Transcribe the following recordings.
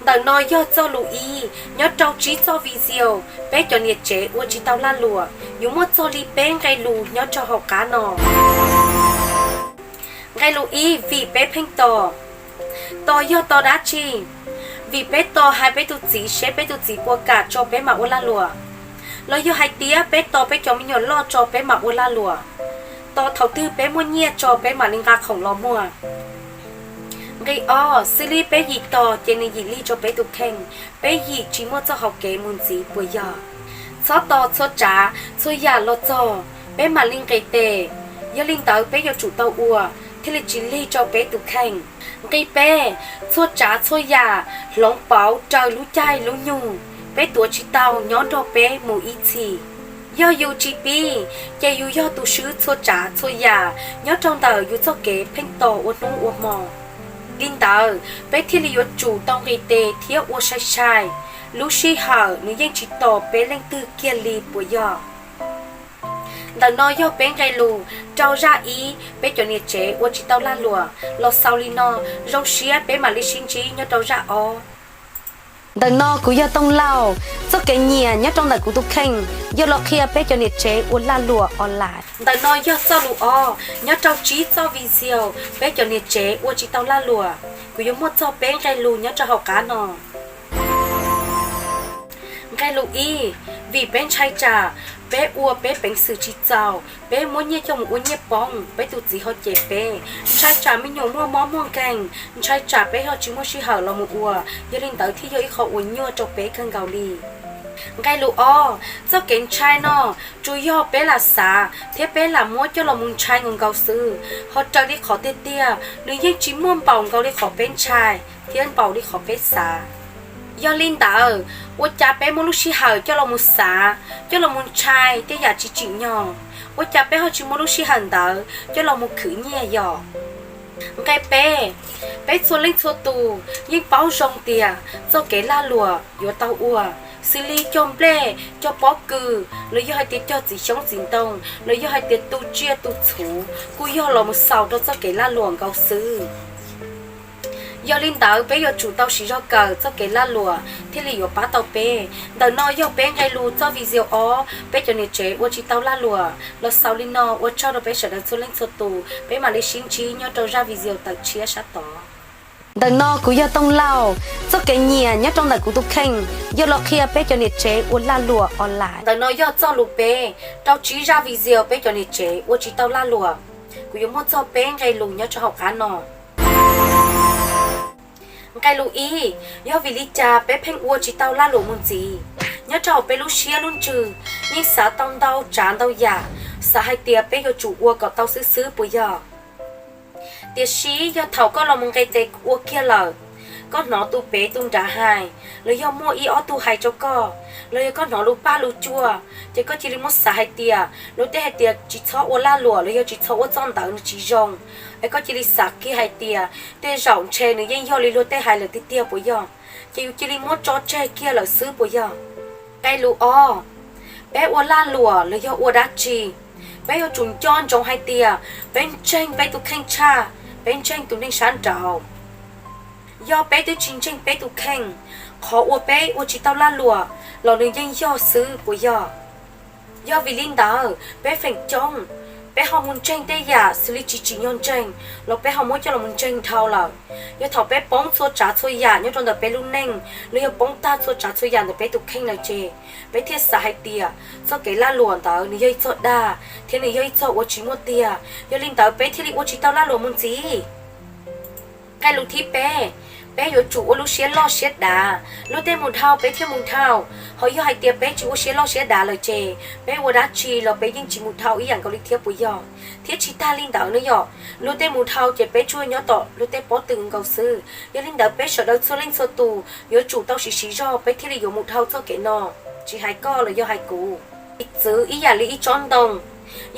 Ntawm no yog txoj lus ib nyob rau tsib txoj video peb cov niam tsev ua tsis tau lag luam, yuav muaj txog li peb nqe lus nyob rau hauv qab no. Nqe lus ib, vim peb pheej tos. Tos yog tos dab tsi? Vim peb tos hais peb tus txiv seb peb tus txiv puas kam tso peb mam ua lag luam, los yog hais tias peb tos peb cov me nyuam loj tso peb mam ua lag luam, tos thaum twg peb muaj nyiaj tso peb mam li nqa khoom los muag. Nqe ob, xws li peb yim tos ces nws yim lig rau peb tus kheej, peb yim tsis muaj txoj hauv kev mus ntxiv puas yog? Txhob tos txhua tsav txhua yam los txog peb mam li nqis tes, yog li ntawd peb yuav tsum tau ua thiaj li tsis lig rau peb tus kheej. Nqe peb, txhua tsav txhua yam hloov pauv raws lub caij lub nyoog, peb tuav tsis tau nyob nrog peb mus ib txhis. Yog yus tsis pib, ces yus yog tus swb txhua tsav txhua yam nyob rau ntawm yus txoj kev pheej tos ua hnub ua hmo. Li ntawd peb thiaj li yuav tsum tau nqis tes thiab ua sai sai, lub sij hawm nws yeej tsis tos peb leej twg kiag li puas yog? Ntawm no yog peb nqe lus rau zaj ib peb cov niam tsev ua tsis tau lag luam los xaus li no, zoo siab peb mam li sib ntsib nyob rau zaj ob. Ntawm no kuv yog Tooj Lauj, txoj kev nyiam nyob rau ntawm kuv tus kheej yog los qhia peb cov niam tsev ua lag luam online. Ntawm no yog txoj lus ob nyob rau tsib txoj video peb cov niam tsev ua tsis tau lag luam, kuv yuav muaj txog peb nqe lus nyob rau hauv qab no. Nqe lus ib, vim peb ntshai tsam peb ua peb peev xwm tsis txaus, peb muab nyiaj coj mus ua nyiaj poob, peb tus txiv ho cem peb, ntshai tsam me nyuam muaj mob muaj nkeeg, ntshai tsam peb ho tsis muaj sij hawm los mus ua, yog li ntawd thiaj yog ib qho uas nyuaj rau peb kawg nkaus li. Nqe lus ob, txoj kev ntshai no tsuas yog peb lam xav thiab peb lam muab coj los mus ntshai nkaus nkaus xwb, ho raws li qhov tiag tiag nws yeej tsis muaj npaum nkaus li qhov peb ntshai thiab npaum li qhov peb xav. Yog li ntawd, ua cas peb muaj lub sij hawm coj los mus xav, coj los mus ntshai tej yam tsis tsim nyog, ua cas peb ho tsis muaj lub sij hawm ntawd coj los mus khwv nyiaj yom? Nqe peb, peb txhua leej txhua tus yeej paub zoo tias txoj kev lag luam yuav tau ua, xws li cog nplej, cog pob kws, los yog hais tias cog txiv xyoob txiv ntoo, los yog hais tias tu tsiaj tu txhuv, kuj yog los mus xaus rau txoj kev lag luam nkaus xwb. Yog li ntawd peb yuav tsum tau siv zog kawm txoj kev lag luam thiaj li yuav pab tau peb. Ntawm no yog peb nqe lus txoj video ob peb cov niam tsev ua tsis tau lag luam los xaus li no, ua tsaug rau peb sawv daws txhua leej txhua tus, peb mam li sib ntsib nyob rau zaj video tawm tshiab sab tod. Ntawm no kuv yog Tooj Lauj, txoj kev nyiam nyob rau ntawm kuv tus kheej yog los qhia peb cov niam tsev ua lag luam online. Ntawm no yog txoj lus peb rau tsib zaj video peb cov niam tsev ua tsis tau lag luam, kuv yuav muaj txog peb nqe lus nyob rau hauv qab no. Nqe lus ib, yog vim li cas peb pheej ua tsis tau lag luam mus ntxiv? Nyob rau hauv peb lub siab lub ntsws yeej xav tau ntau tsav ntau yam, xav hais tias peb yuav tsum ua kom tau xwb xwb puas yog? Tiam sis yog thaum koj los mus nqis tes ua kiag lawm, koj hnov tus pem tus nrad hais, los yog muaj ib ob tug hais rau koj, los yog koj hnov lus paj lus cuag, ces koj cia li muab xav hais tias luag tej hais tias tsis txhob ua lag luam los yog tsis txhob ua txoj ntawd nws tsis zoo, es koj cia li xav kiag hais tias tej zaum ntshe nws yeej yog li luag tej hais lawm tiag tiag puas yog? Ces yus cia li muab tso tseg kiag lawm xwb puas yog? Nqe lus ob, peb ua lag luam los yog ua dab tsi, peb yuav tsum nco ntsoov hais tias peb ntseeg peb tus kheej tshaj peb ntseeg tus neeg sab nraud. Yog peb twb tsis ntseeg peb tus kheej, qhov uas peb ua tsis tau lag luam los nws yeej yog xwb puas yog? Yog vim li ntawd peb feem coob peb ho mus ntseeg tej yam xws li tsis tsim nyog ntseeg los peb ho muab coj los mus ntseeg dhau lawm. Yog thaum peb poob txhua tsav txhua yam nyob rau ntawm peb lub neej los yog poob tag txhua tsav txhua yam ntawm peb tus kheej lawm ces peb thiaj xav hais tias txoj kev lag luam ntawd nws yog ib txoj dag thiab nws yog ib txoj uas tsis muaj tiag, yog li ntawd peb thiaj li ua tsis tau lag luam mus ntxiv. Nqe lus thib peb, peb yuav tsum ua lub siab loj siab dav, luag tej mus dhau peb thiaj mus dhau, ho yog hais tias peb tsis ua siab loj siab dav lawm ces peb ua dab tsi los peb yeej tsis mus dhau ib yam nkaus li thiab puas yog? Thiab tsis tag li ntawd na yom, luag tej mus dhau ces peb tsuas nyob tom luag tej pob tw nkaus xwb. Yog li ntawd peb sawv daws txhua leej txhua tus yuav tsum tau siv siv zog peb thiaj li yuav mus dhau txoj kev no. Tsis hais koj los yog hais kuv, piv txwv ib yam li ib tsob ntoo,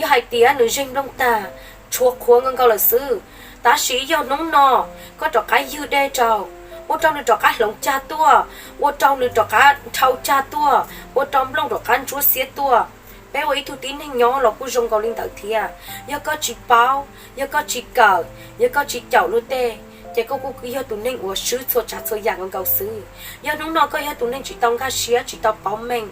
yog hais tias nws zeeg nplooj tag, tshuav qhuav nkaus nkaus lawm xwb, tab sis yog hnub no koj rov qab ywg dej rau, ua rau nws rov qab hloov cag tuaj, ua rau nws rov qab dhau cag tuaj, ua rau nplooj rov qab ntsuab xiab tuaj, peb ua ib tug tib neeg nyob los kuj zoo nkaus li ntawd thiab. Yog koj tsis paub, yog koj tsis kawm, yog koj tsis caum luag tej, ces koj kuj yog tus neeg uas swb txhua tsav txhua yam nkaus xwb. Yog hnub no koj yog tus neeg tsis tau nkag siab, tsis tau paub meej,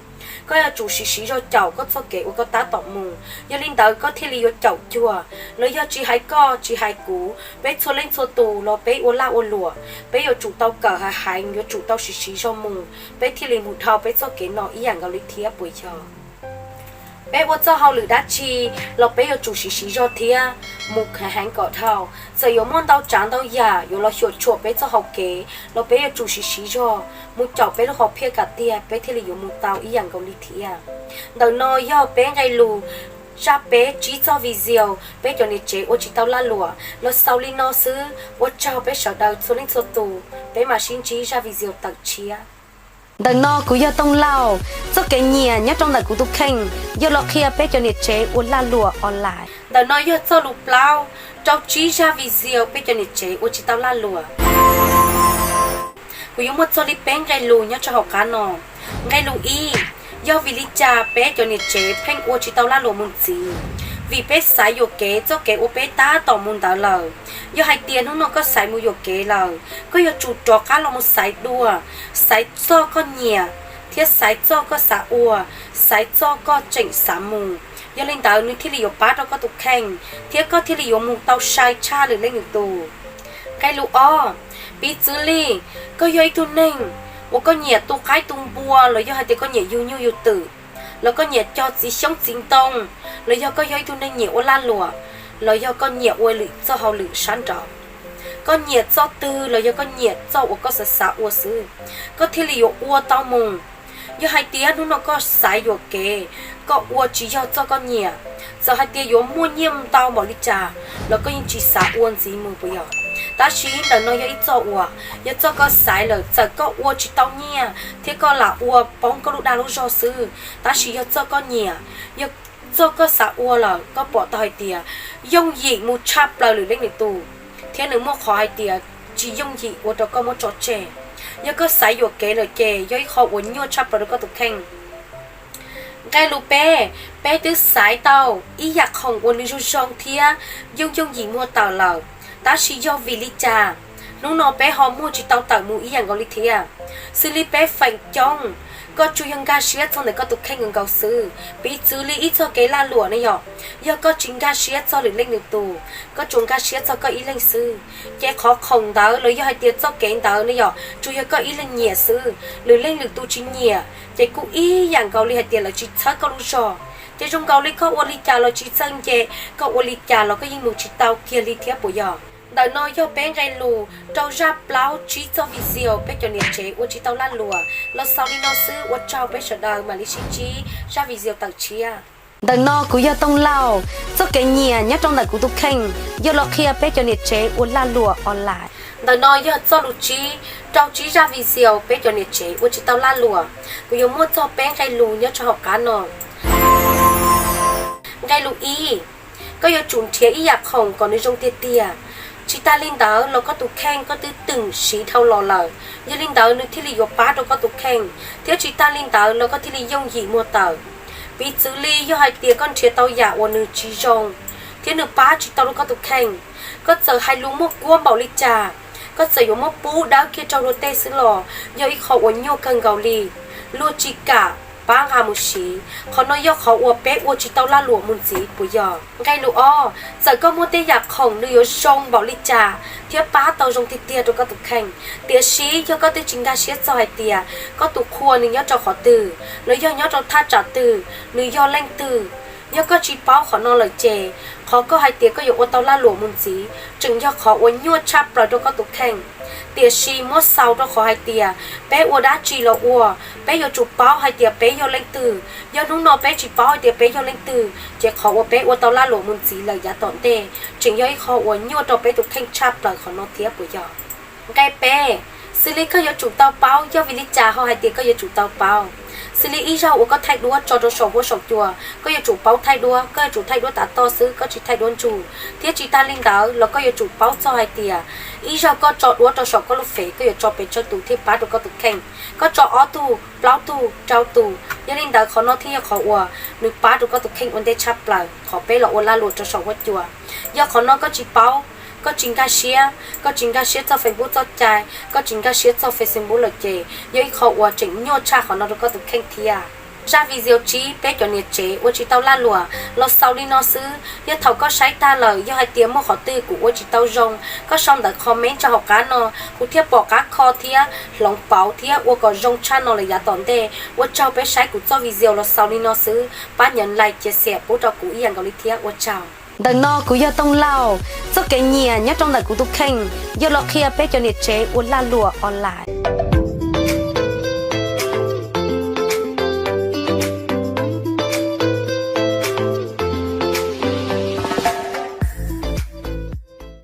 koj yuav tsum siv siv zog caum koj txoj kev uas koj tab tom mus. Yog li ntawd koj thiaj li yuav caum cuag, los yog tsis hais koj tsis hais kuv, peb txhua leej txhua tus los peb ua laj ua luam, peb yuav tsum tau kawm hais heev, yuav tsum tau siv siv zog mus, peb thiaj li mus dhau peb txoj kev no ib yam nkaus li thiab puas yog? Peb ua txoj hauj lwm dab tsi los peb yuav tsum siv siv zog thiab mus heev kom dhau. Txawm yuav muaj ntau tsav ntau yam yuav los xyuam tshuam peb txoj hau kev los peb yuav tsum siv siv zog mus caum peb lub hom phiaj kom tiag, peb thiaj li yuav mus tau ib yam nkaus li thiab. Ntawm no yog peb nqe lus zaj peb tsib txoj video peb cov niam tsev ua tsis tau laj luam los xaus li no xwb. Ua tsaug peb sawv daws txhua leej txhua tus, peb mam sib ntsib zaj video tawm tshiab. Ntawm no kuv yog Tooj Lauj, txoj kev nyiam nyob rau ntawm kuv tus kheej yog los qhia peb cov niam tsev ua laj luam online. Ntawm no yog txoj lus plaub rau tsib zaj video peb cov niam tsev ua tsis tau laj luam. Kuv yuav muaj txog li peb nqe lus nyob rau hauv qab no. Nqe lus ib, yog vim li cas peb cov niam tsev pheej ua tsis tau laj luam mus ntxiv? Vim peb xaiv yuam kev txoj kev uas peb tab tom mus ntawd lawm. Yog hais tias hnub no koj xaiv mus yuam kev lawm, koj yuav tsum rov qab los mus xaiv dua, xaiv txoj koj nyiam, thiab xaiv txoj koj xav ua, xaiv txoj koj tseem xav mus. Yog li ntawd nws thiaj li yuav pab rau koj tus kheej, thiab koj thiaj li yuav mus tau sai tshaj lwm leej lwm tus. Nqe lus ob, piv txwv li, koj yog ib tug neeg uas koj nyiam tu qaib tu npua los yog hais tias koj nyiam yug nyuj yug twm, los koj nyiam cog txiv xyoob txiv ntoo, los yog koj yog ib tug neeg nyiam ua laj luam, los yog koj nyiam ua lwm txoj hauj lwm sab nraud, koj nyiam txoj twg los yog koj nyiam txoj uas koj xav xav ua xwb, koj thiaj li yuav ua tau mus. Yog hais tias hnub no koj xaiv yuam kev, koj ua tsis yog txoj koj nyiam, txawm hais tias yuav muaj nyiaj ntau npaum li cas los koj yeej tsis xav ua ntxiv mus puas yog? Tab sis ntawm no yog ib txoj uas yog txoj koj xaiv lawm, txawm koj ua tsis tau nyiaj thiab koj lam ua poob koj lub dag lub zog xwb, tab sis yog txoj koj nyiam, yog txoj koj xav ua lawm, koj pom tau hais tias yooj yim mus tshaj plaws lwm leej lwm tus, thiab nws muaj qhov hais tias tsis yooj yim ua rau koj muab tso tseg. Yog koj xaiv yuam kev lawm ces yog ib qho uas nyuaj tshaj plaws rau koj tus kheej. Nqe lus peb, peb twb xaiv tau ib yam khoom uas nws zoo zoo thiab yooj yooj yim muag tawm lawm, tab sis yog vim li cas hnub no peb ho muag tsis tau tawm mus ib yam nkaus li thiab? Xws li peb feem coob, koj tsuas yog nkag siab txog ntawm koj tus kheej nkaus xwb. Piv txwv li ib txoj kev laj luam ne yom, yog koj tsis nkag siab txog lwm leej lwm tus, koj tsuas nkag siab txog koj ib leeg xwb, ces qhov khoom ntawd los yog hais tias txoj kev ntawd ne yom, tsuas yog koj ib leeg nyiam xwb, lwm leej lwm tus tsis nyiam ces kuj ib yam nkaus li hais tias lawv tsis txhawb koj lub zog. Ces zoo nkaus li koj ua li cas los tsis txawj nce, koj ua li cas los koj yeej mus tsis tau kiag li thiab puas yog? Ntawm no yog peb nqe lus rau zaj plaub tsib txoj video peb cov niam tsev ua tsis tau laj luam los xaus li no xwb. Ua tsaug peb sawv daws, mam li sib ntsib zaj video tawm tshiab. Ntawm no kuv yog Tooj Lauj, txoj kev nyiam nyob rau ntawm kuv tus kheej yog los qhia peb cov niam tsev ua laj luam online. Ntawm no yog txoj lus tsib rau tsib zaj video peb cov niam tsev ua tsis tau laj luam. Kuv yuav muaj txog peb nqe lus nyob rau hauv qab no. Nqe lus ib, koj yuav tsum nrhiav ib yam khoom kom nws zoo tiag tiag. Tsis tas li ntawd los koj tus kheej koj twb teem siv dhau los lawm, yog li ntawd nws thiaj li yuav pab rau koj tus kheej, thiab tsis tas li ntawd los koj thiaj li yooj yim muag tawm. Piv txwv li yog hais tias koj nrhiav tau yam uas nws tsis zoo thiab nws pab tsis tau rau koj tus kheej, koj txawm hais lus muaj kuab npaum li cas, koj txawm yuav muab pub dawb kiag rau luag tej xwb los yog ib qho uas nyuaj kawg nkaus li. Luag tsis kam pab nqa mus siv. Qhov no yog qhov uas peb ua tsis tau laj luam mus ntxiv puas yog? Nqe lus ob, txawm koj muaj tej yam khoom nws yuav zoo npaum li cas thiab pab tau zoo tiag tiag rau koj tus kheej, tiam sis yog koj twb tsis nkag siab txog hais tias koj tus qhua nws nyob rau qhov twg los yog nyob rau thaj tsam twg, nws yog leej twg, yog koj tsis paub qhov no lawm ces qhov koj hais tias koj yuav ua tau laj luam mus ntxiv tseem yog qhov uas nyuaj tshaj plaws rau koj tus kheej. Tiam sis muab xaus rau qhov hais tias peb ua dab tsi los ua, peb yuav tsum paub hais tias peb yog leej twg. Yog hnub no peb tsis paub hais tias peb yog leej twg ces qhov uas peb ua tau laj luam mus ntxiv lawm yav tom ntej tseem yog ib qho uas nyuaj rau peb tus kheej tshaj plaws qhov no thiab puas yog? Nqe peb, xws li koj yuav tsum tau paub, yog vim li cas ho hais tias koj yuav tsum tau paub? Xws li ib zaug uas koj thaij duab tso rau saum huab saum cua, koj yuav tsum paub thaij duab, koj yuav tsum thaij duab tav toj xwb, koj tsis thaij duab ntsug. Thiab tsis tas li ntawd los koj yuav tsum paub txog hais tias ib zaug koj tso duab rau saum koj lub fev, koj yuav tso pes tsawg tus thiaj pab rau koj tus kheej. Koj tso ob tug, plaub tug, rau tus, yog li ntawd qhov no thiaj yog qhov uas nws pab rau koj tus kheej ua ntej tshaj plaws. Qhov peb los ua laj luam rau saum huab cua, yog qhov no koj tsis paub, Koj tsis nkag siab, koj tsis nkag siab txog Facebook txoj cai, koj tsis nkag siab txog Facebook lawm ces yog ib qho uas tseem nyuaj tshaj qhov no rau koj tus kheej thiab. Zaj video tsib peb cov niam tsev ua tsis tau lag luam los xaus li no xwb. Yog thaum koj saib tag lawm yog hais tias muaj qhov twg kuv ua tsis tau zoo, koj sau ntawv comment tso hauv qab no, kuv thiaj pom qab kho thiab hloov pauv thiab ua kom zoo tshaj no lawm yav tom ntej. Ua tsaug peb saib kuv txoj video los xaus li no xwb, pab nias like, share pub rau kuv ib yam nkaus li thiab, ua tsaug. Ntawm no kuv yog Tooj Lauj, txoj kev nyiam nyob rau ntawm kuv tus kheej yog los qhia peb cov niam tsev ua lag luam online.